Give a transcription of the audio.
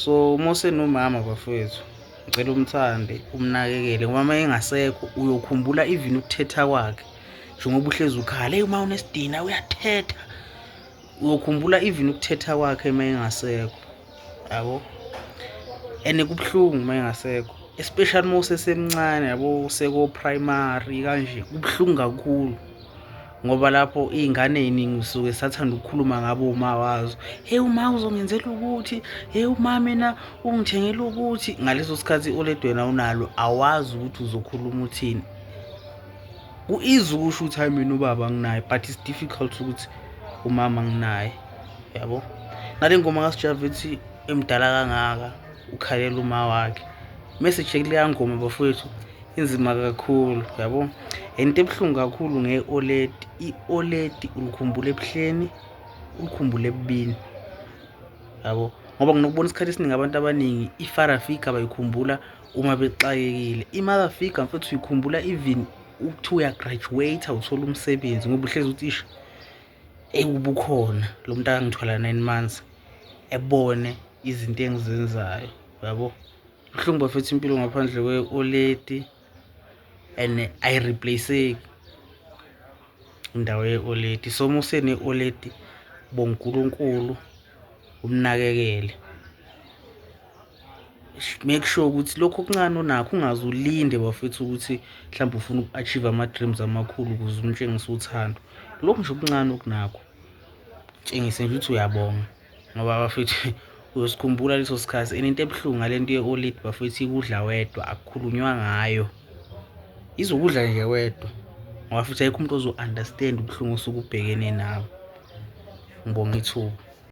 So uma usenomama bafowethu, ngicela umthande, umnakekele, ngoba uma engasekho uyokhumbula even ukuthetha kwakhe. Njengoba uhlezi ukhala, hey, uma unesidina uyathetha, uyokhumbula even ukuthetha kwakhe uma engasekho, yabo. And kubuhlungu uma engasekho, especially uma usesemncane, yabo, useko-primary kanje, kubuhlungu kakhulu, ngoba lapho iy'ngane ey'ningi usuke sathanda ukukhuluma ngabo uma wazo. Hey, uma uzongenzela ukuthi, hey, uma mina ungithengela ukuthi. Ngaleso sikhathi oledi wena unalo, awazi ukuthi uzokhuluma uthini. Ku-easy ukusho ukuthi hayi, mina ubaba nginaye, but it's difficult ukuthi umama nginaye, yabo. Nale ngoma kaSjava ethi emdala kangaka ukhalela uma wakhe, message kuleya ngoma bafowethu inzima kakhulu, yabo. Into ebuhlungu kakhulu nge-oledi, i-oledi ulikhumbula ebuhleni, ulikhumbule ebubini, yabo, ngoba nginokubona isikhathi esiningi abantu abaningi i-father figure bayikhumbula uma bexakekile. I-mother figure, mfethu, uyikhumbula even ukuthi uya-graduate, uthola umsebenzi, ngoba uhlezi uthi ish, eyi, ubukhona lo muntu akangithwala 9 months, ebone izinto engizenzayo, yabo. Buhlungu bafethu impilo ngaphandle kwe-oledi, and ayi-replace-eki indawo ye-oledi. So uma usene-oledi, bonga uNkulunkulu, umnakekele, make sure ukuthi lokhu okuncane onakho ungaze ulinde bafethu ukuthi mhlawumbe ufuna uku-achieve ama-dreams amakhulu ukuze umtshengise uthando. Lokhu nje okuncane okunakho, tshengise nje ukuthi uyabonga, ngoba bafethu uyosikhumbula leso sikhathi. And into ebuhlungu ngale nto ye-oledi bafethu, ikudla wedwa, akukhulunywa ngayo, izokudla nje wedwa, ngoba futhi ayikho umuntu ozo-understand ubuhlungu osuke ubhekene nabo. Ngibonga ithuba.